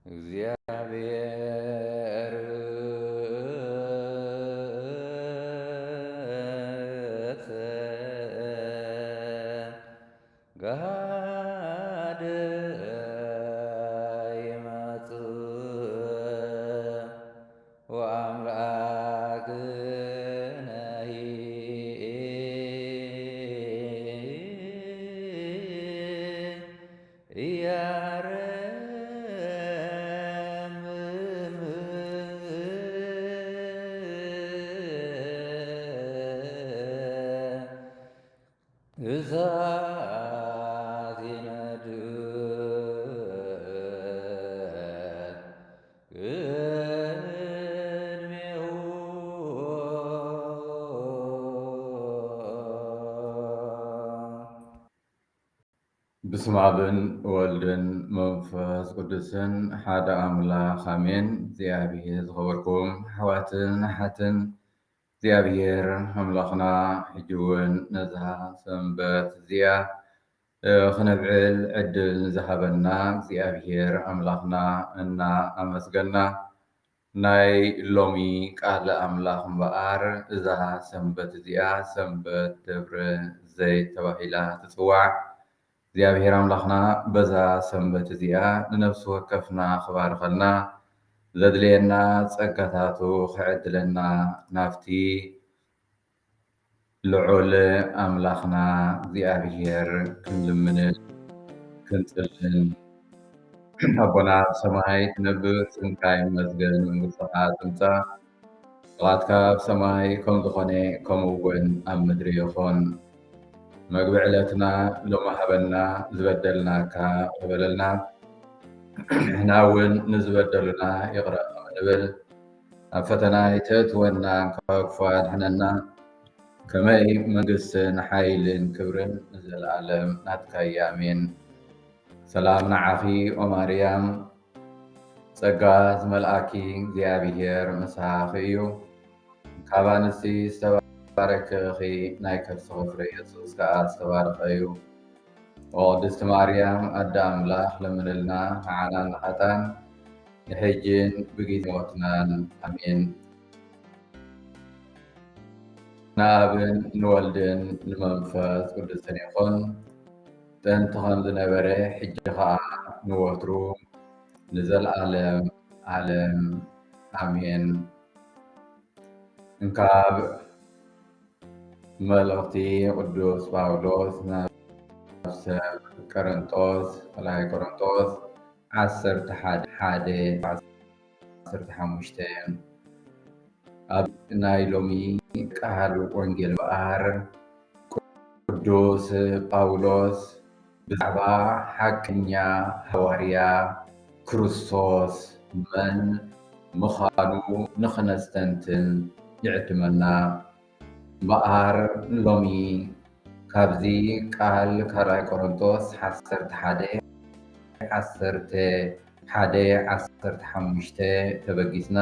እግዚኣብሔር ጋደ ይመጽእ ወአምላክነሂ ያረምም እሳት ይነድድ ቅድሜሁ። በስመ ኣብን ወልድን መንፈስ ቅዱስን ሓደ ኣምላኽ ኣሜን። እግዚኣብሔር ዝኸበርኩም ኣሕዋትን ኣሓትን እግዚኣብሔር ኣምላኽና ሕጂ እውን ነዛ ሰንበት እዚኣ እ፣ ክነብዕል ዕድል ንዝሃበና እግዚኣብሔር ኣምላኽና እናኣመስገና፣ ናይ ሎሚ ቃል ኣምላኽ እምበኣር እዛ ሰንበት እዚኣ ሰንበት ደብረ ዘይት ተባሂላ ትጽዋዕ። እግዚኣብሔር ኣምላኽና በዛ ሰንበት እዚኣ ንነፍሲ ወከፍና ክባርኸልና ዘድልየና ጸጋታቱ ክዕድለና ናብቲ ልዑል ኣምላኽና እግዚኣብሔር ክንልምንን ክንጽልን። ኣቦና ኣብ ሰማይ ትነብር፣ ስምካ ይመስገን፣ መንግስትኻ ትምጻእ፣ ፍቓድካ ኣብ ሰማይ ከም ዝኾነ ከምኡ እውን ኣብ ምድሪ ይኹን። መግቢ ዕለትና ሎሚ ሃበና፣ ዝበደልናካ ይቕረ በለልና፣ ንሕና እውን ንዝበደሉና ይቕረ ከም ንብል፣ ኣብ ፈተና ኣይተእትወና፣ ካብ ክፉእ ኣድሕነና። ከመይ መንግስትን ሓይልን ክብርን ንዘለኣለም ናትካ እዩ። ኣሜን። ሰላም ንዓኺ ኦ ማርያም፣ ጸጋ ዝመልኣኪ እግዚኣብሔር ምሳኺ እዩ። ካብ ኣንስቲ ዝተባረኪ ኢኺ፣ ናይ ከርስኺ ፍረ ኢየሱስ ከኣ ዝተባረኸ እዩ። ኦ ቅድስቲ ማርያም ኣደ ኣምላኽ ለምንልና ንዓና ንሓጣን ንሕጅን ብጊዜ ሞትናን። ኣሜን። ንኣብን ንወልድን ንመንፈስ ቅዱስን ይኹን፣ ጥንቲ ከም ዝነበረ፣ ሕጂ ኸዓ ንወትሩ ንዘለኣለም ዓለም። ኣሜን። እንካብ መልእኽቲ ቅዱስ ጳውሎስ ናብ ሰብ ቆሮንቶስ፣ ካልኣይ ቆሮንቶስ ዓሰርተ ሓደ፣ ሓደ ዓሰርተ ሓሙሽተ። ኣብ ናይ ሎሚ ቃል ወንጌል እምበኣር ቅዱስ ጳውሎስ ብዛዕባ ሓቀኛ ሃዋርያ ክርስቶስ መን ምዃኑ ንኽነስተንትን ይዕድመና። እምበኣር ሎሚ ካብዚ ቃል ካልኣይ ቆሮንቶስ ዓሰርተ ሓደ፣ ዓሰርተ ሓደ፣ ዓሰርተ ሓሙሽተ ተበጊስና፣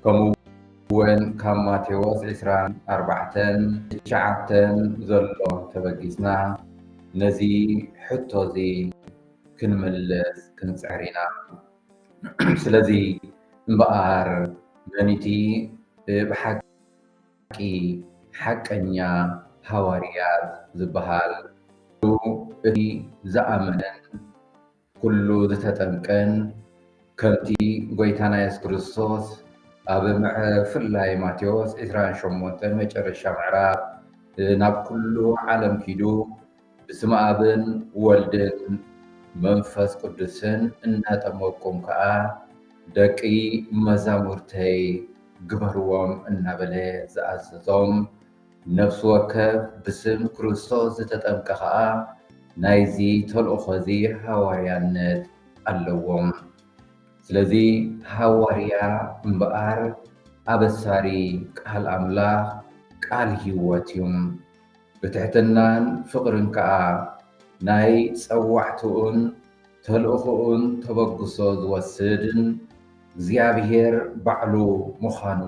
ከምኡ እውን ካብ ማቴዎስ ዕስራን ኣርባዕተን ትሽዓተን ዘሎ ተበጊስና፣ ነዚ ሕቶ እዚ ክንምልስ ክንጽዕር ኢና። ስለዚ እምበኣር መን እቲ ብሓቂ ሓቀኛ ሃዋርያት ዝበሃል? እቲ ዝኣመነን ኩሉ ዝተጠምቀን፣ ከምቲ ጎይታና የሱስ ክርስቶስ ኣብ ምዕ-፣ ብፍላይ ማቴዎስ ዕስራን ሸሞንተን መጨረሻ ምዕራፍ፣ ናብ ኩሉ ዓለም ኪዱ ብስመ ኣብን ወልድን መንፈስ ቅዱስን እናጠመቅኩም ከኣ ደቂ መዛሙርተይ ግበርዎም እናበለ ዝኣዘዞም፣ ነፍሲ ወከፍ ብስም ክርስቶስ ዝተጠምቀ ኸኣ ናይዚ ተልእኾ እዚ ሃዋርያነት ኣለዎም። ስለዚ ሃዋርያ እምበኣር ኣበሳሪ ቃል ኣምላኽ ቃል ህይወት እዩ። ብትሕትናን ፍቕርን ከኣ ናይ ጸዋዕትኡን ተልእኾኡን ተበግሶ ዝወስድን እግዚኣብሔር ባዕሉ ምዃኑ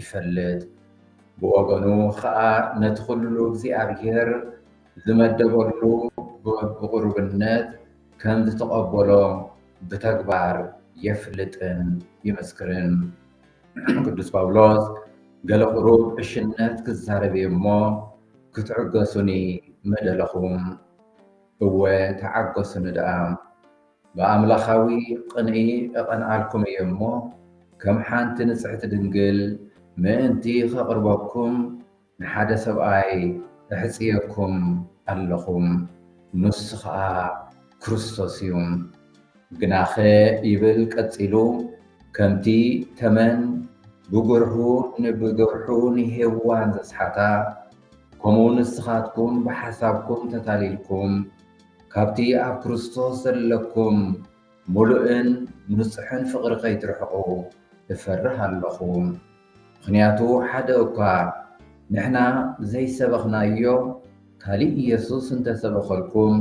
ይፈልጥ። ብወገኑ ኸኣ ነቲ ኹሉ እግዚኣብሔር ዝመደበሉ ብ-፣ ብቕሩብነት ከም ዝተቐበሎ ብተግባር የፍልጥን ይምስክርን። ቅዱስ ጳውሎስ፣ ገለ ቁሩብ ዕሽነት ክዛረብ እየ እሞ፣ ክትዕገሱኒ ምደለኹም። እወ፣ ተዓገሱኒ ደኣ። ብኣምላኻዊ ቅንኢ እቐንኣልኩም እየ እሞ፣ ከም ሓንቲ ንጽሕቲ ድንግል ምእንቲ ኸቕርበኩም፣ ንሓደ ሰብኣይ እሕጽየኩም ኣለኹ፣ ንሱ ኸኣ ክርስቶስ እዩ። ግናኸ ይብል ቀጺሉ፣ ከምቲ ተመን ብጉርሑ ንብጉርሑ ንሄዋን ዘስሓታ፣ ከምኡ ንስኻትኩም ብሓሳብኩም ተታሊልኩም፣ ካብቲ ኣብ ክርስቶስ ዘለኩም ምሉእን ንጹሕን ፍቕሪ ከይትርሕቑ እፈርህ ኣለኹ። ምኽንያቱ ሓደ እኳ ንሕና ዘይሰበኽናዮ ካሊእ ኢየሱስ እንተሰበኸልኩም፣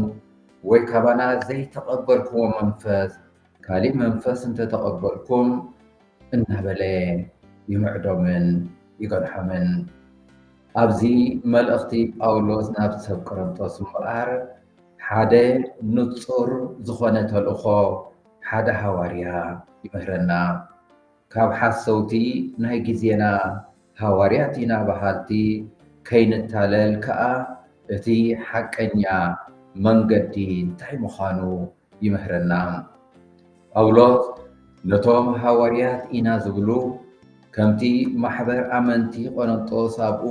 ወይ ካባና ዘይተቐበልኩሞ መንፈስ ካሊእ መንፈስ እንተተቐበልኩም፣ እናበለ ይምዕዶምን ይገድሖምን። ኣብዚ መልእኽቲ ጳውሎስ ናብ ሰብ ቆሮንቶስ እምበኣር፣ ሓደ ንጹር ዝኾነ ተልእኾ ሓደ ሃዋርያ ይምህረና። ካብ ሓሰውቲ ናይ ግዜና ሃዋርያት ኢና በሃልቲ ከይንታለል ከኣ፣ እቲ ሓቀኛ መንገዲ እንታይ ምዃኑ ይምህረና። ጳውሎስ ነቶም ሃዋርያት ኢና ዝብሉ፣ ከምቲ ማሕበር ኣመንቲ ቆሮንጦስ ኣብኡ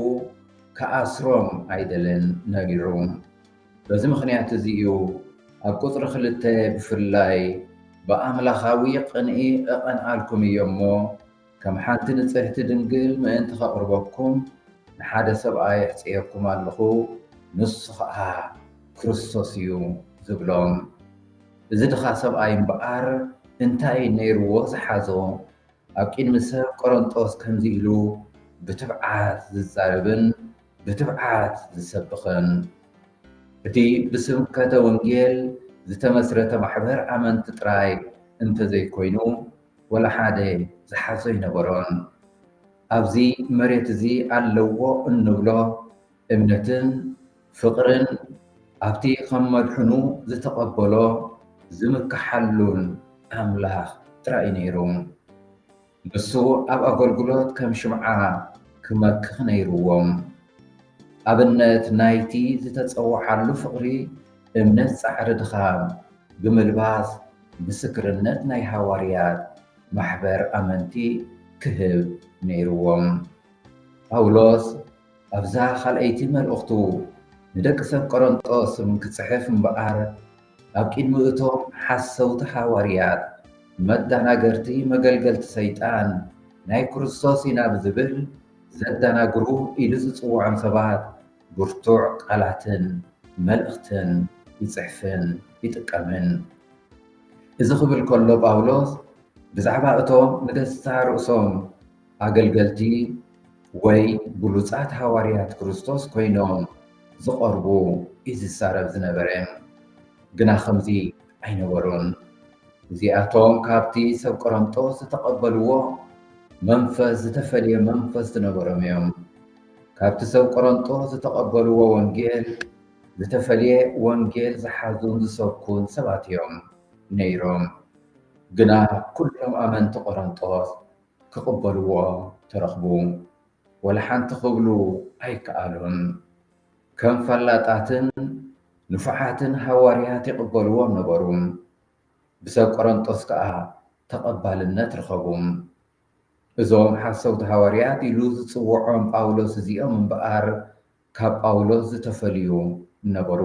ክኣስሮም ኣይደልን ነጊሩ። በዚ ምኽንያት እዚ እዩ ኣብ ቁጽሪ ክልተ ብፍላይ፣ "ብኣምላኻዊ ቅንኢ እቐንኣልኩም እየ እሞ፣ ከም ሓንቲ ንጽሕቲ ድንግል ምእንቲ ከቕርበኩም፣ ንሓደ ሰብኣይ ኣሕጽየኩም ኣለኹ፣ ንሱ ኸኣ ክርስቶስ እዩ" ዝብሎም። እዚ ድኻ ሰብኣይ እምበኣር እንታይ ነይርዎ ዝሓዞ? ኣብ ቅድሚ ሰብ ቆሮንጦስ ከምዚ ኢሉ ብትብዓት ዝዛረብን ብትብዓት ዝሰብኽን፣ እቲ ብስብከተ ወንጌል ዝተመስረተ ማሕበር ኣመንቲ ጥራይ እንተዘይኮይኑ፣ ወላ ሓደ ዝሓዞ ኣይነበሮን። ኣብዚ መሬት እዚ ኣለዎ እንብሎ እምነትን ፍቕርን ኣብቲ ከም መድሕኑ ዝተቐበሎ ዝምከሓሉን ኣምላኽ ጥራይ እዩ ነይሩ። ንሱ ኣብ ኣገልግሎት ከም ሽምዓ ክመክኽ ነይርዎም። ኣብነት ናይቲ ዝተጸውዓሉ ፍቕሪ፣ እምነት፣ ጻዕሪ፣ ድኻም ብምልባስ ምስክርነት ናይ ሃዋርያት ማሕበር ኣመንቲ ክህብ ነይርዎም። ጳውሎስ ኣብዛ ካልኣይቲ መልእኽቱ ንደቂ ሰብ ቆሮንጦስ ክጽሕፍ እምበኣር፣ ኣብ ቅድሚ እቶም ሓሰውቲ ሃዋርያት፣ መዳናገርቲ፣ መገልገልቲ ሰይጣን፣ ናይ ክርስቶስ ኢና ብዝብል ዘዳናግሩ ኢሉ ዝጽውዖም ሰባት ብርቱዕ ቃላትን መልእኽትን ይጽሕፍን ይጥቀምን። እዚ ክብል ከሎ ጳውሎስ ብዛዕባ እቶም ንገዛእ ርእሶም ኣገልገልቲ ወይ ብሉጻት ሃዋርያት ክርስቶስ ኮይኖም ዝቐርቡ እዩ ዝዛረብ ዝነበረ። ግና ከምዚ ኣይነበሩን። እዚኣቶም ካብቲ ሰብ ቆሮንጦስ ዝተቐበልዎ መንፈስ ዝተፈልየ መንፈስ ዝነበሮም እዮም። ካብቲ ሰብ ቆሮንጦስ ዝተቐበልዎ ወንጌል ዝተፈልየ ወንጌል ዝሓዙን ዝሰብኩን ሰባት እዮም ነይሮም። ግና ኩሎም ኣመንቲ ቆሮንጦስ ክቕበልዎ ተረኽቡ። ወላ ሓንቲ ክብሉ ኣይከኣሉን። ከም ፈላጣትን ንፉዓትን ሃዋርያት ይቕበልዎም ነበሩ። ብሰብ ቆሮንጦስ ከኣ ተቐባልነት ረኸቡ። እዞም ሓሰውቲ ሃዋርያት ኢሉ ዝጽውዖም ጳውሎስ እዚኦም እምበኣር ካብ ጳውሎስ ዝተፈልዩ ነበሩ።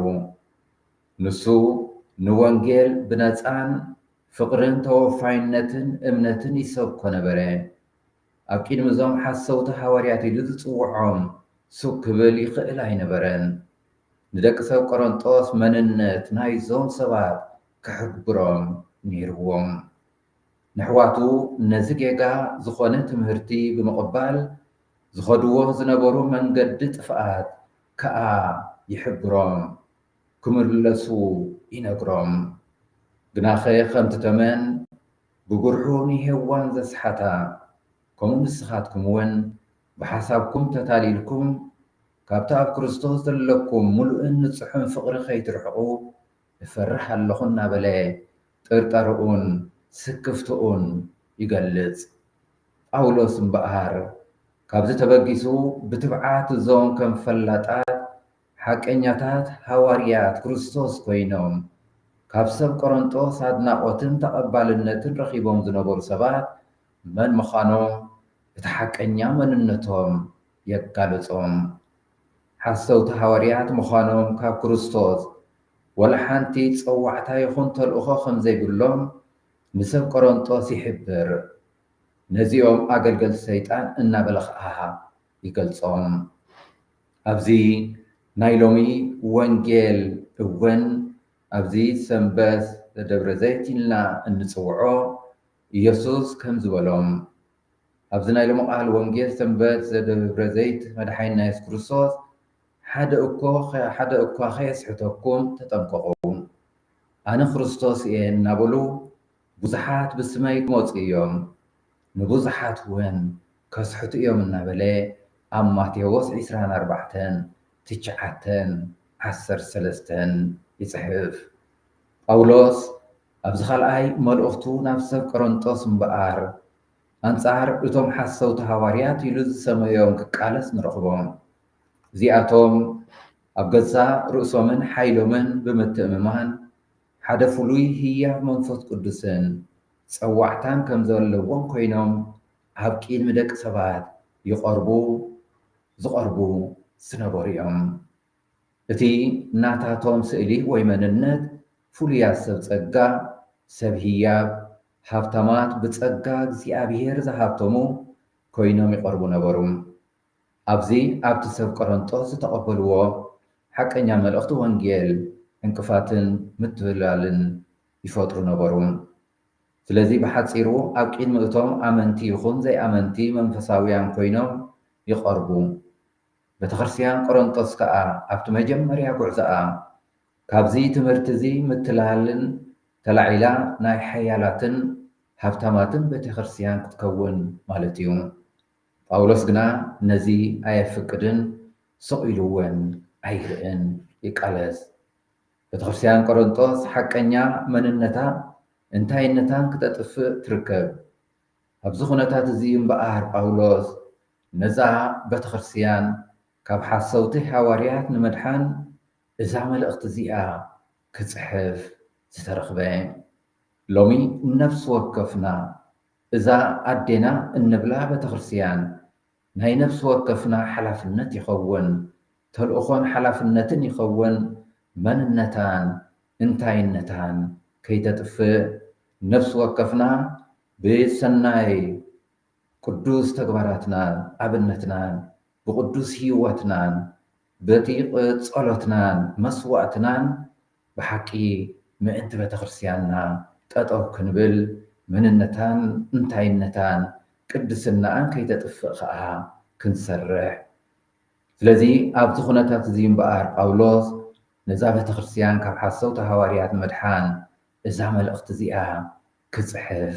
ንሱ ንወንጌል ብነጻን ፍቕርን ተወፋይነትን እምነትን ይሰብኮ ነበረ። ኣብ ቅድሚ እዞም ሓሰውቲ ሃዋርያት ኢሉ ዝጽውዖም ሱቅ ክብል ይኽእል ኣይነበረን። ንደቂ ሰብ ቆሮንጦስ መንነት ናይዞም ሰባት ክሕብሮም ነይርዎም። ንሕዋቱ ነዚ ጌጋ ዝኾነ ትምህርቲ ብምቕባል ዝኸድዎ ዝነበሩ መንገዲ ጥፍኣት ከኣ ይሕብሮም፣ ክምለሱ ይነግሮም። ግናኸ ከምቲ ተመን ብጉርሑ ንሄዋን ዘስሓታ፣ ከምኡ ንስኻትኩም እውን ብሓሳብኩም ተታሊልኩም፣ ካብቲ ኣብ ክርስቶስ ዘለኩም ምሉእን ንጹሕን ፍቕሪ ከይትርሕቑ እፈርህ ኣለኹ እናበለ ጥርጠርኡን ስክፍትኡን ይገልጽ። ጳውሎስ እምበኣር ካብዚ ተበጊሱ ብትብዓት እዞም ከም ፈላጣት ሓቀኛታት ሃዋርያት ክርስቶስ ኮይኖም ካብ ሰብ ቆሮንጦስ ኣድናቖትን ተቐባልነትን ረኺቦም ዝነበሩ ሰባት መን ምዃኖም፣ እቲ ሓቀኛ መንነቶም የጋልጾም። ሓሰውቲ ሃዋርያት ምዃኖም ካብ ክርስቶስ ወላ ሓንቲ ጸዋዕታ ይኹን ተልእኾ ከም ዘይብሎም ንሰብ ቆሮንጦስ ይሕብር። ነዚኦም ኣገልገልቲ ሰይጣን እናበለ ኸኣ ይገልጾም። ኣብዚ ናይ ሎሚ ወንጌል እውን ኣብዚ ሰንበት ደብረ ዘይት ኢልና እንጽውዖ ኢየሱስ ከም ዝበሎም ኣብዚ ናይ ሎሚ ቃል ወንጌል ሰንበት ዘደብረ ዘይት መድሓኒና የሱስ ክርስቶስ ሓደ እኮ ሓደ እኳ ከየስሕተኩም ተጠንቀቑ። ኣነ ክርስቶስ እየ እናበሉ ብዙሓት ብስመይ ክመፁ እዮም፣ ንብዙሓት እውን ከስሕቱ እዮም እናበለ ኣብ ማቴዎስ ዕስራን ኣርባዕተን ትሽዓተን ዓሰርተ ሰለስተን ይፅሕፍ። ጳውሎስ ኣብዚ ካልኣይ መልእኽቱ ናብ ሰብ ቆሮንጦስ እምበኣር ኣንጻር እቶም ሓሰውቲ ሃዋርያት ኢሉ ዝሰመዮም ክቃለስ ንረኽቦ። እዚኣቶም ኣብ ገዛእ ርእሶምን ሓይሎምን ብምትእምማን ሓደ ፍሉይ ህያብ መንፈስ ቅዱስን ጸዋዕታን ከም ዘለዎም ኮይኖም ኣብ ቅድሚ ደቂ ሰባት ይቐርቡ ዝቐርቡ ዝነበሩ እዮም። እቲ ናታቶም ስእሊ ወይ መንነት ፍሉያት ሰብ ጸጋ፣ ሰብ ህያብ፣ ሃብታማት ብጸጋ እግዚኣብሔር ዝሃብተሙ ኮይኖም ይቐርቡ ነበሩ። ኣብዚ ኣብቲ ሰብ ቆሮንጦስ ዝተቐበልዎ ሓቀኛ መልእኽቲ ወንጌል ዕንቅፋትን ምትብላልን ይፈጥሩ ነበሩ። ስለዚ ብሓጺሩ ኣብ ቅድሚ እቶም ኣመንቲ ይኹን ዘይኣመንቲ መንፈሳውያን ኮይኖም ይቐርቡ። ቤተክርስትያን ቆሮንጦስ ከኣ ኣብቲ መጀመርያ ጉዕዞኣ ካብዚ ትምህርቲ እዚ ምትላልን ተላዒላ ናይ ሓያላትን ሃብታማትን ቤተክርስትያን ክትከውን ማለት እዩ። ጳውሎስ ግና ነዚ ኣየፍቅድን ስቕ ኢሉ እውን ኣይርእን ይቃለስ። ቤተክርስትያን ቆሮንጦስ ሓቀኛ መንነታ እንታይነታን ክተጥፍእ ትርከብ። ኣብዚ ኩነታት እዚ እምበኣር ጳውሎስ ነዛ ቤተክርስትያን ካብ ሓሰውቲ ሃዋርያት ንምድሓን እዛ መልእኽቲ እዚኣ ክጽሕፍ ዝተረኽበ። ሎሚ ነፍሲ ወከፍና እዛ ኣዴና እንብላ ቤተክርስትያን ናይ ነፍሲ ወከፍና ሓላፍነት ይኸውን። ተልእኾን ሓላፍነትን ይኸውን። መንነታን እንታይነታን ከይተጥፍእ ነፍሲ ወከፍና ብሰናይ ቅዱስ ተግባራትናን ኣብነትናን ብቅዱስ ህይወትናን በቲ ጸሎትናን መስዋእትናን ብሓቂ ምእንቲ ቤተክርስትያንና ጠጠው ክንብል መንነታን እንታይነታን ቅድስናኣን ከይተጥፍእ ከኣ ክንሰርሕ። ስለዚ ኣብዚ ኩነታት እዚ እምበኣር ጳውሎስ ነዛ ቤተክርስትያን ካብ ሓሰውቲ ሃዋርያት ንምድሓን እዛ መልእኽቲ እዚኣ ክጽሕፍ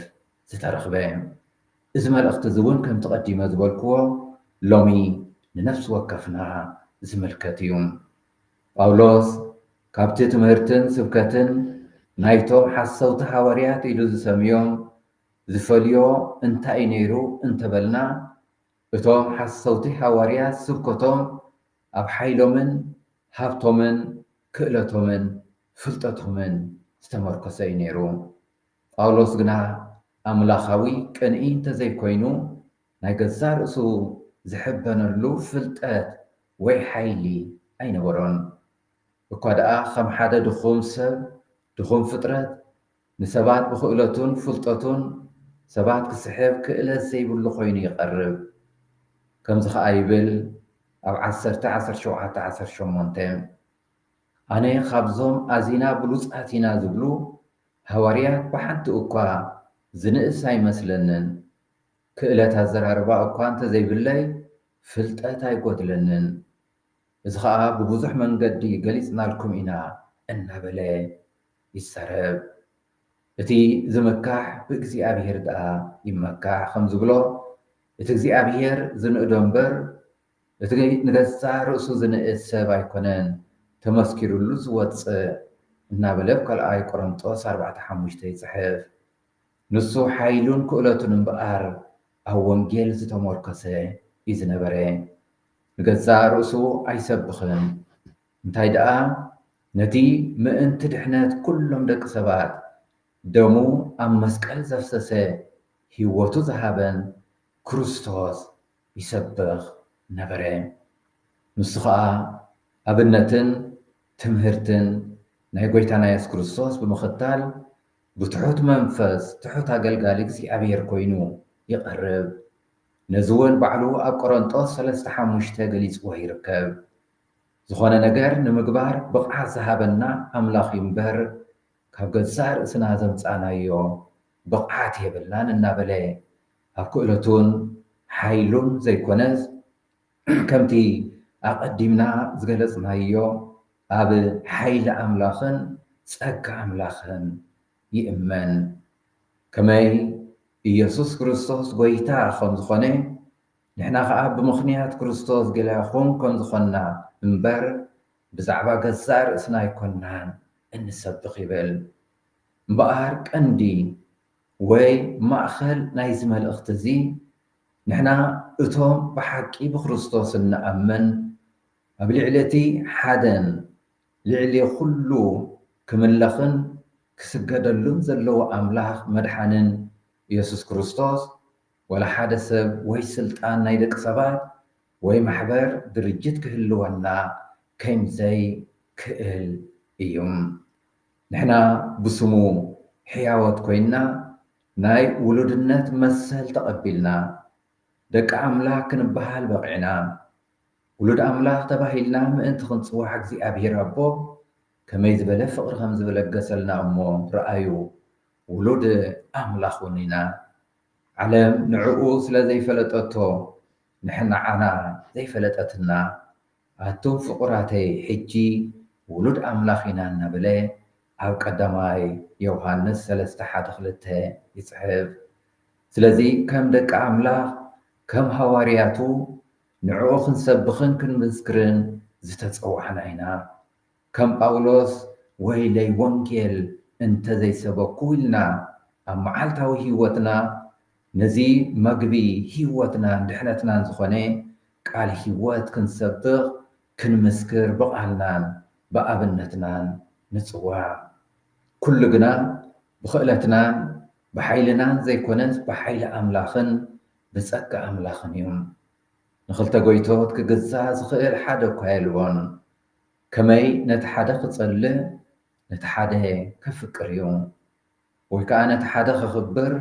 ዝተረኽበ። እዚ መልእኽቲ እዚ እውን ከምቲ ቀዲመ ዝበልክዎ ሎሚ ንነፍሲ ወከፍና ዝምልከት እዩ። ጳውሎስ ካብቲ ትምህርትን ስብከትን ናይቶም ሓሰውቲ ሃዋርያት ኢሉ ዝሰምዮም ዝፈልዮ እንታይ እዩ ነይሩ እንተበልና፣ እቶም ሓሰውቲ ሃዋርያት ስብከቶም ኣብ ሓይሎምን ሃብቶምን ክእለቶምን ፍልጠቶምን ዝተመርኮሰ እዩ ነይሩ። ጳውሎስ ግና ኣምላኻዊ ቅንኢ እንተዘይኮይኑ ናይ ገዛእ ርእሱ ዝሕበነሉ ፍልጠት ወይ ሓይሊ ኣይነበሮን። እኳ ደኣ ከም ሓደ ድኹም ሰብ፣ ድኹም ፍጥረት፣ ንሰባት ብኽእለቱን ፍልጠቱን ሰባት ክስሕብ ክእለት ዘይብሉ ኮይኑ ይቐርብ። ከምዚ ኸኣ ይብል ኣብ ዓሰርተ፣ ዓሰርተ ሸውዓተ፣ ዓሰርተ ሸሞንተ፣ ኣነ ካብዞም ኣዚና ብሉጻት ኢና ዝብሉ ሃዋርያት ብሓንቲ እኳ ዝንእስ ኣይመስለንን። ክእለት ኣዘራርባ እኳ እንተዘይብለይ ፍልጠት ኣይጎድለንን። እዚ ኸኣ ብብዙሕ መንገዲ ገሊጽናልኩም ኢና እናበለ ይዛረብ። እቲ ዝምካሕ ብእግዚኣብሔር ደኣ ይመካሕ ከም ዝብሎ፣ እቲ እግዚኣብሔር ዝንእዶ እምበር፣ እቲ ንገዛእ ርእሱ ዝንእድ ሰብ ኣይኮነን ተመስኪሩሉ ዝወጽእ እናበለ ኣብ ካልኣይ ቆሮንጦስ ኣርባዕተ ሓሙሽተ ይጽሕፍ። ንሱ ሓይሉን ክእለቱን እምበኣር ኣብ ወንጌል ዝተሞርከሰ እዩ ዝነበረ። ንገዛእ ርእሱ ኣይሰብኽን። እንታይ ደኣ፣ ነቲ ምእንቲ ድሕነት ኩሎም ደቂ ሰባት ደሙ ኣብ መስቀል ዘፍሰሰ፣ ህይወቱ ዝሃበን ክርስቶስ ይሰብኽ ነበረ። ንሱ ኸኣ ኣብነትን ትምህርትን ናይ ጐይታና የሱስ ክርስቶስ ብምኽታል፣ ብትሑት መንፈስ ትሑት ኣገልጋሊ እግዚኣብሔር ኮይኑ ይቐርብ። ነዚ እውን ባዕሉ ኣብ ቆሮንጦስ ሰለስተ ሓሙሽተ ገሊጽዎ ይርከብ። ዝኾነ ነገር ንምግባር ብቕዓት ዝሃበና ኣምላኽ እዩ እምበር፣ ካብ ገዛእ ርእስና ዘምጻእናዮ ብቕዓት የብልናን እናበለ፣ ኣብ ክእለቱን ሓይሉን ዘይኮነስ፣ ከምቲ ኣቐዲምና ዝገለጽናዮ፣ ኣብ ሓይሊ ኣምላኽን ጸጋ ኣምላኽን ይእመን። ከመይ ኢየሱስ ክርስቶስ ጐይታ ከም ዝኾነ፣ ንሕና ኸኣ ብምኽንያት ክርስቶስ ገለ ይኹን ከም ዝኾንና እምበር፣ ብዛዕባ ገዛእ ርእስና ኣይኮንናን እንሰብኽ ይብል። እምበኣር ቀንዲ ወይ ማእኸል ናይዚ መልእኽቲ እዚ፣ ንሕና እቶም ብሓቂ ብክርስቶስ እንኣምን፣ ኣብ ልዕሊ እቲ ሓደን ልዕሊ ኩሉ ክምለኽን ክስገደሉን ዘለዎ ኣምላኽ መድሓንን ኢየሱስ ክርስቶስ፣ ወላ ሓደ ሰብ ወይ ስልጣን ናይ ደቂ ሰባት ወይ ማሕበር ድርጅት ክህልወና ከም ዘይክእል እዩ። ንሕና ብስሙ ሕያዎት ኮይንና ናይ ውሉድነት መሰል ተቐቢልና ደቂ ኣምላኽ ክንበሃል በቒዕና። ውሉድ ኣምላኽ ተባሂልና ምእንቲ ክንጽዋዕ እግዚኣብሔር ኣቦ ከመይ ዝበለ ፍቕሪ ከም ዝለገሰልና እሞ ረኣዩ። ውሉድ ኣምላኽ እውን ኢና። ዓለም ንዕኡ ስለ ዘይፈለጠቶ፣ ንሕና ዓና ዘይፈለጠትና፣ ኣቱም ፍቑራተይ፣ ሕጂ ውሉድ ኣምላኽ ኢና እናበለ ኣብ ቀዳማይ ዮሃንስ ሰለስተ ሓደ ክልተ ይጽሕፍ። ስለዚ ከም ደቂ ኣምላኽ፣ ከም ሃዋርያቱ ንዕኡ ክንሰብኽን ክንምስክርን ዝተጸዋዕና ኢና። ከም ጳውሎስ ወይለይ ወንጌል እንተ ዘይሰበኩ ኢልና ኣብ መዓልታዊ ህይወትና ነዚ መግቢ ህይወትናን ድሕነትናን ዝኾነ ቃል ህይወት ክንሰብኽ ክንምስክር ብቓልናን ብኣብነትናን ንጽዋዕ። ኩሉ ግና ብኽእለትናን ብሓይልናን ዘይኮነስ ብሓይሊ ኣምላኽን ብጸጋ ኣምላኽን እዩ። ንኽልተ ጎይቶት ክግዛእ ዝኽእል ሓደ እኳ የልቦን። ከመይ ነቲ ሓደ ክጸልእ ነቲ ሓደ ከፍቅር እዩ፣ ወይ ከኣ ነቲ ሓደ ከኽብር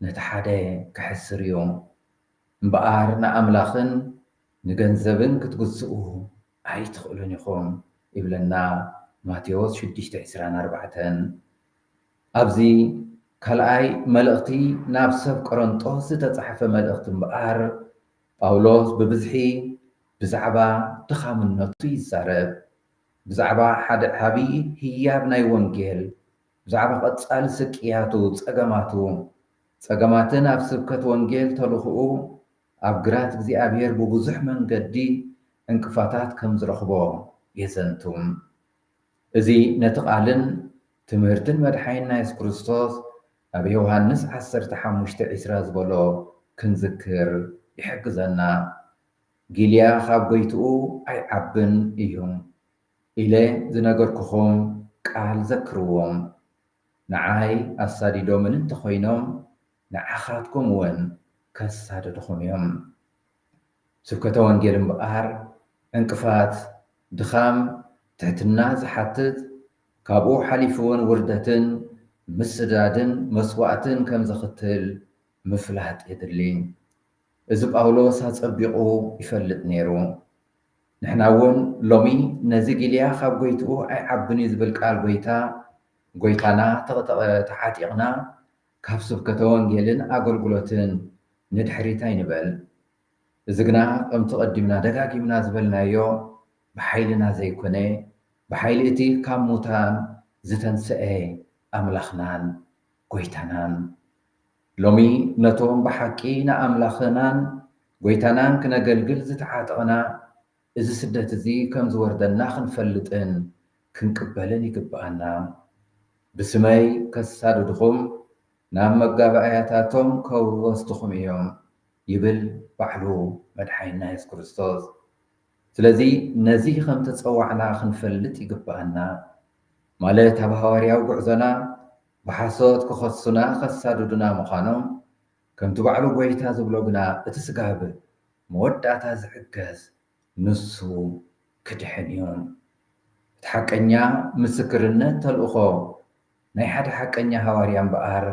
ነቲ ሓደ ክሕስር እዩ። እምበኣር ንኣምላኽን ንገንዘብን ክትግዝኡ ኣይትኽእሉን ኢኹም ይብለና ማቴዎስ ሽዱሽተ ዕስራን ኣርባዕተን። ኣብዚ ካልኣይ መልእኽቲ ናብ ሰብ ቆሮንጦስ ዝተጻሕፈ መልእኽቲ እምበኣር፣ ጳውሎስ ብብዝሒ ብዛዕባ ድኻምነቱ ይዛረብ። ብዛዕባ ሓደ ዓቢ ህያብ ናይ ወንጌል፣ ብዛዕባ ቀጻሊ ስቅያቱ፣ ጸገማቱ፣ ጸገማትን ኣብ ስብከት ወንጌል ተልእኾኡ ኣብ ግራት እግዚኣብሔር ብብዙሕ መንገዲ ዕንቅፋታት ከም ዝረኽቦ የዘንቱ። እዚ ነቲ ቃልን ትምህርትን መድሓኒና የሱስ ክርስቶስ ኣብ ዮሃንስ ዓሰርተ ሓሙሽተ ዕስራ ዝበሎ ክንዝክር ይሕግዘና። ጊልያ ካብ ጎይትኡ ኣይዓብን እዩ ኢለ ዝነገርኩኹም ቃል ዘክርዎም። ንዓይ ኣሳዲዶምኒ እንተኾይኖም ንዓኻትኩም እውን ከሳድድኹም እዮም። ስብከተ ወንጌል እምበኣር ዕንቅፋት፣ ድኻም፣ ትሕትና ዝሓትት፣ ካብኡ ሓሊፉ እውን ውርደትን ምስዳድን መስዋእትን ከም ዘኽትል ምፍላጥ የድሊ። እዚ ጳውሎስ ኣጸቢቑ ይፈልጥ ነይሩ። ንሕና እውን ሎሚ ነዚ ጊልያ ካብ ጎይትኡ ኣይዓብን እዩ ዝብል ቃል ጎይታ፣ ጎይታና ተቐጠቐ ተዓጢቕና ካብ ስብከተ ወንጌልን ኣገልግሎትን ንድሕሪት ኣይንበል። እዚ ግና ከምቲ ቀዲምና ደጋጊምና ዝበልናዮ ብሓይልና ዘይኮነ፣ ብሓይሊ እቲ ካብ ሙታን ዝተንስአ ኣምላኽናን ጎይታናን። ሎሚ ነቶም ብሓቂ ንኣምላኽናን ጎይታናን ክነገልግል ዝተዓጠቕና፣ እዚ ስደት እዚ ከም ዝወርደና ክንፈልጥን ክንቅበልን ይግብኣና። ብስመይ ከሳድድኹም ናብ መጋባእያታቶም ከወስድኹም እዮም ይብል ባዕሉ መድሓኒና የሱስ ክርስቶስ። ስለዚ ነዚ ከም ተጸዋዕና ክንፈልጥ ይግብኣና። ማለት ኣብ ሃዋርያዊ ጉዕዞና ብሓሶት ክኸሱና ከሳድዱና ምዃኖም፣ ከምቲ ባዕሉ ጐይታ ዝብሎ ግና እቲ ስጋብ መወዳእታ ዝዕገስ ንሱ ክድሕን እዩ። እቲ ሓቀኛ ምስክርነት ተልእኾ ናይ ሓደ ሓቀኛ ሃዋርያ እምበኣር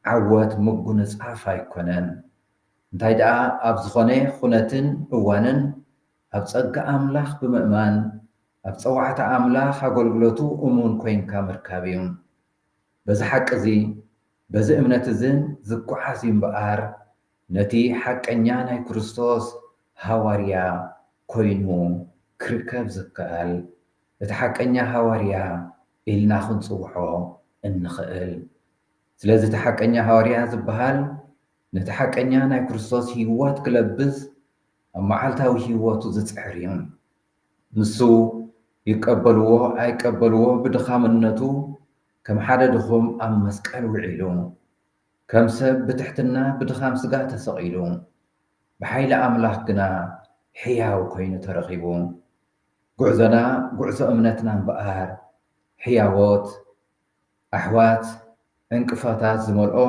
ዓወት ምጉንጻፍ ኣይኮነን። እንታይ ደኣ ኣብ ዝኾነ ኹነትን እዋንን ኣብ ጸጋ ኣምላኽ ብምእማን ኣብ ጸዋዕታ ኣምላኽ ኣገልግሎቱ እሙን ኮይንካ ምርካብ እዩ። በዚ ሓቂ እዚ በዚ እምነት እዝን ዝጓዓዝ እዩ እምበኣር ነቲ ሓቀኛ ናይ ክርስቶስ ሃዋርያ ኮይኑ ክርከብ ዝከኣል እቲ ሓቀኛ ሃዋርያ ኢልና ክንጽውዖ እንኽእል። ስለዚ እቲ ሓቀኛ ሃዋርያ ዝበሃል ነቲ ሓቀኛ ናይ ክርስቶስ ህይወት ክለብስ ኣብ መዓልታዊ ህይወቱ ዝጽዕር እዩ። ንሱ ይቀበልዎ ኣይቀበልዎ ብድኻምነቱ ከም ሓደ ድኹም ኣብ መስቀል ውዒሉ ከም ሰብ ብትሕትና ብድኻም ስጋ ተሰቒሉ ብሓይሊ ኣምላኽ ግና ሕያው ኮይኑ ተረኺቡ። ጉዕዞና ጉዕዞ እምነትና እምበኣር ሕያዎት ኣሕዋት ዕንቅፋታት ዝመልኦ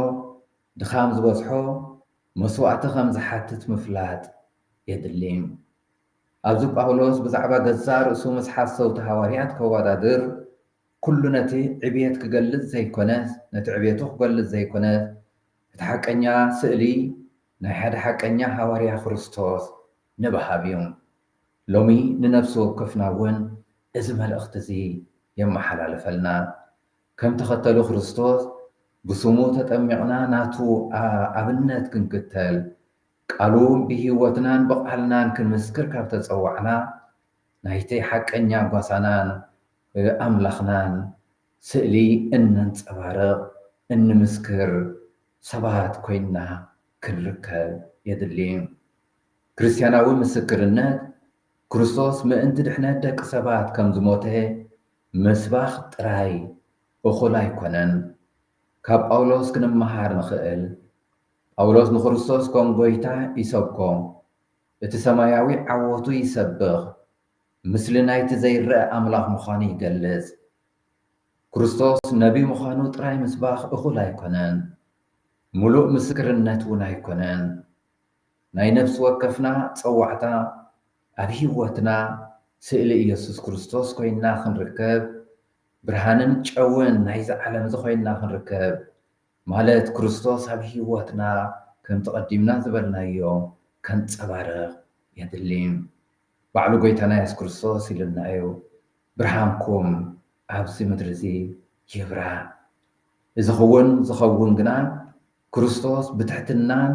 ድኻም ዝበዝሖ መስዋእቲ ከም ዝሓትት ምፍላጥ የድሊ። ኣብዚ ጳውሎስ ብዛዕባ ገዛእ ርእሱ ምስ ሓሰውቲ ሃዋርያት ከወዳድር ኩሉ ነቲ ዕብየት ክገልጽ ዘይኮነስ ነቲ ዕብየቱ ክገልጽ ዘይኮነስ እቲ ሓቀኛ ስእሊ ናይ ሓደ ሓቀኛ ሃዋርያ ክርስቶስ ንምሃብ እዩ። ሎሚ ንነፍሲ ወከፍና እውን እዚ መልእኽቲ እዚ የመሓላልፈልና። ከም ተኸተሉ ክርስቶስ ብስሙ ተጠሚቕና ናቱ ኣብነት ክንክተል ቃሉ ብህይወትናን ብቓልናን ክንምስክር ካብ ተጸዋዕና ናይቲ ሓቀኛ ጓሳናን ኣምላኽናን ስእሊ እነንጸባርቕ እንምስክር ሰባት ኮይንና ክንርከብ የድሊ። ክርስትያናዊ ምስክርነት ክርስቶስ ምእንቲ ድሕነት ደቂ ሰባት ከም ዝሞተ ምስባኽ ጥራይ እኹል ኣይኮነን። ካብ ጳውሎስ ክንመሃር ንኽእል። ጳውሎስ ንክርስቶስ ከም ጐይታ ይሰብኮ፣ እቲ ሰማያዊ ዓወቱ ይሰብኽ፣ ምስሊ ናይቲ ዘይረኣ ኣምላኽ ምዃኑ ይገልጽ። ክርስቶስ ነቢ ምዃኑ ጥራይ ምስባኽ እኹል ኣይኮነን፣ ምሉእ ምስክርነት እውን ኣይኮነን። ናይ ነፍሲ ወከፍና ጸዋዕታ ኣብ ህይወትና ስእሊ ኢየሱስ ክርስቶስ ኮይንና ክንርከብ፣ ብርሃንን ጨውን ናይዚ ዓለም እዚ ኮይንና ክንርከብ፣ ማለት ክርስቶስ ኣብ ህይወትና ከምቲ ቀዲምና ዝበልናዮ ከንጸባርቕ የድሊ። ባዕሉ ጎይታና የሱስ ክርስቶስ ኢሉና እዩ፣ "ብርሃንኩም ኣብዚ ምድሪ እዚ ይብራህ።" እዚ ክውን ዝኸውን ግና ክርስቶስ ብትሕትናን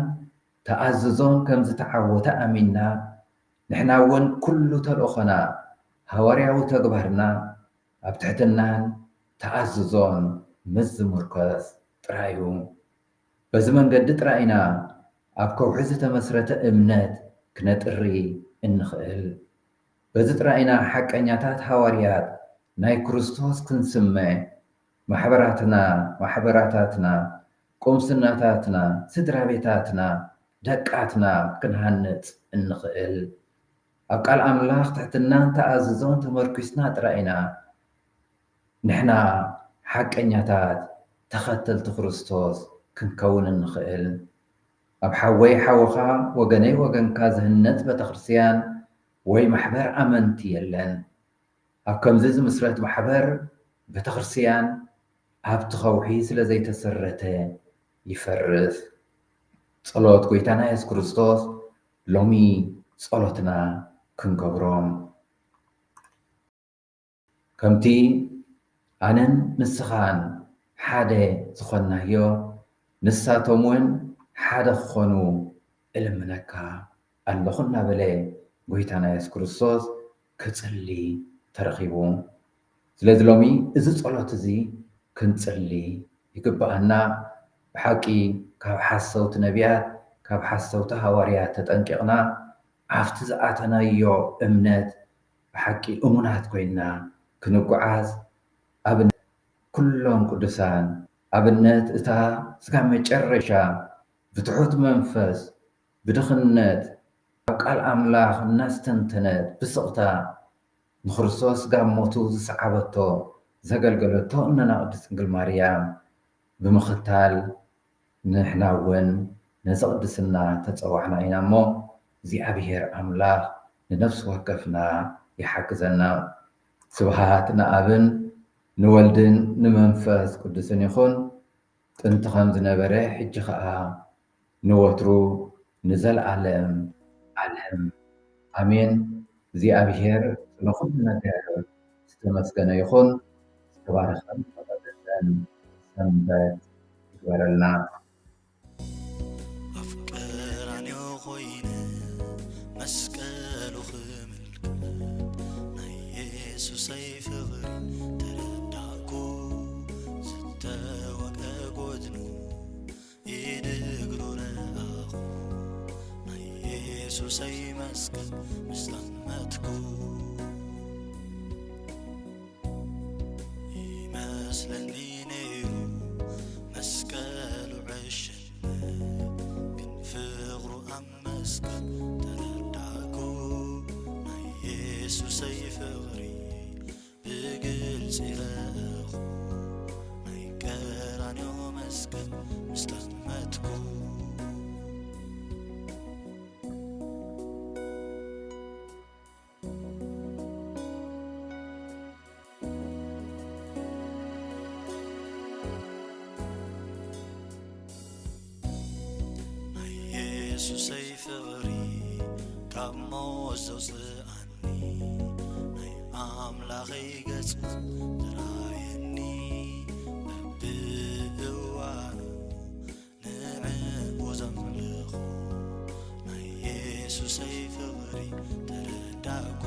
ተኣዝዞን ከም ዝተዓወተ ኣሚንና፣ ንሕና እውን ኩሉ ተልእኾና፣ ሃዋርያዊ ተግባርና ኣብ ትሕትናን ተኣዝዞን ምስ ዝምርኮስ ጥራይ እዩ። በዚ መንገዲ ጥራይ ኢና ኣብ ከውሒ ዝተመስረተ እምነት ክነጥሪ እንኽእል። በዚ ጥራይ ኢና ሓቀኛታት ሃዋርያት ናይ ክርስቶስ ክንስመ፣ ማሕበራትና፣ ማሕበራታትና፣ ቁምስናታትና፣ ስድራ ቤታትና፣ ደቃትና ክንሃንጽ እንኽእል። ኣብ ቃል ኣምላኽ ትሕትናን ተኣዝዞን ተመርኲስና ጥራይ ኢና ንሕና ሓቀኛታት ተኸተልቲ ክርስቶስ ክንከውን እንኽእል። ኣብ ሓወይ ሓውኻ፣ ወገነይ ወገንካ ዝህነጽ ቤተክርስትያን ወይ ማሕበር ኣመንቲ የለን። ኣብ ከምዚ ዝምስረት ማሕበር ቤተክርስትያን ኣብቲ ከውሒ ስለ ዘይተሰረተ ይፈርስ። ጸሎት ጎይታና የሱስ ክርስቶስ ሎሚ ጸሎትና ክንገብሮ። ከምቲ ኣነን ንስኻን ሓደ ዝኾንናዮ፣ ንሳቶም እውን ሓደ ክኾኑ እልምነካ ኣለኹ እናበለ ጎይታና የሱስ ክርስቶስ ክጽሊ ተረኺቡ። ስለዚ ሎሚ እዚ ጸሎት እዚ ክንጽሊ ይግብኣና። ብሓቂ ካብ ሓሰውቲ ነቢያት፣ ካብ ሓሰውቲ ሃዋርያት ተጠንቂቕና፣ ኣብቲ ዝኣተናዮ እምነት ብሓቂ እሙናት ኮይንና ክንጓዓዝ፣ ኣብ ኩሎም ቅዱሳን ኣብነት እታ ስጋብ መጨረሻ ብትሑት መንፈስ፣ ብድኽነት፣ ኣብ ቃል ኣምላኽ እናስተንተነት ብስቕታ ንክርስቶስ ስጋብ ሞቱ ዝሰዓበቶ፣ ዘገልገለቶ እነና ቅድስት ድንግል ማርያም ብምኽታል ንሕና እውን ነዚ ቅድስና ተጸዋዕና ኢና እሞ እግዚኣብሔር ኣምላኽ ንነፍሲ ወከፍና ይሓግዘና። ስብሃት ንኣብን ንወልድን ንመንፈስ ቅዱስን ይኹን፣ ጥንቲ ከም ዝነበረ ሕጂ ኸኣ ንወትሩ ንዘለኣለም ዓለም ኣሜን። እግዚኣብሔር ስለ ኩሉ ነገር ዝተመስገነ ይኹን። ዝተባረኸን ዝተቐደሰን ሰንበት ይግበረልና። ኣብ ቀራንዮ ኮይነ መስቀሉ ክምልከት ናይ የሱሰይ ፍቕሪ ተረዳእኩ። ዝተወቅዐ ጎድኑ ኢድ እግሩ ረኣኹ ናይ የሱሰይ መስቀል ምስ ጠመትኩ ይመስለኒ ነይሩ መስቀሉ ዕሽነት ግን ፍቕሩ ኣብ መስቀል ተረዳእኩ ናይ የሱሰይ ፍቕሪ ብግልፂ ረእኹ ናይ ቀራንዮ መስቀል ምስ ጠመትኩ ናይ የሱሰይ ፍቕሪ ካብ ሞት ዘውፅኣኒ ናይ ኣምላኸይ ገጽ ዝራየኒ በብእዋኑ ንዕኡ ዘምልኹ ናይ የሱሰይ ፍቕሪ ተረዳእኩ